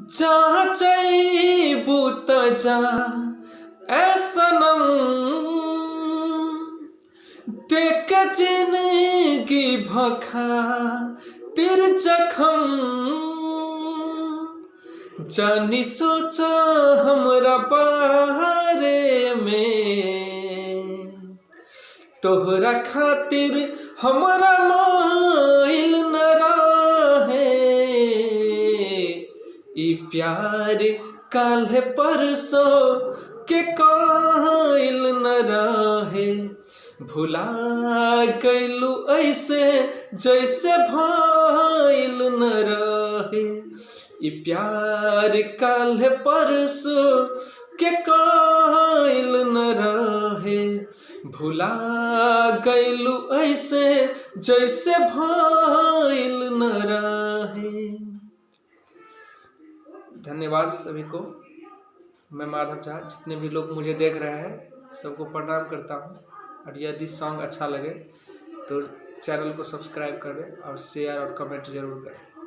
जहाँ जइबू तऽ जा ए सनम, देख जिनगी भखा तिर जखम, जानी सोचा हमरा बारे में, तोहरा खातिर हमरा माइल न रहे, ई प्यार काल्हे परसो के काइल न रहे, भुला गइलू ऐसे जैसे भइल न रहे, ई प्यार काल्हे परसो के काइल न रहे, भुला गइलू ऐसे जैसे भइल न रहे। धन्यवाद सभी को। मैं माधव झा, जितने भी लोग मुझे देख रहे हैं सबको प्रणाम करता हूँ। और यदि सॉन्ग अच्छा लगे तो चैनल को सब्सक्राइब करें और शेयर और कमेंट जरूर करें।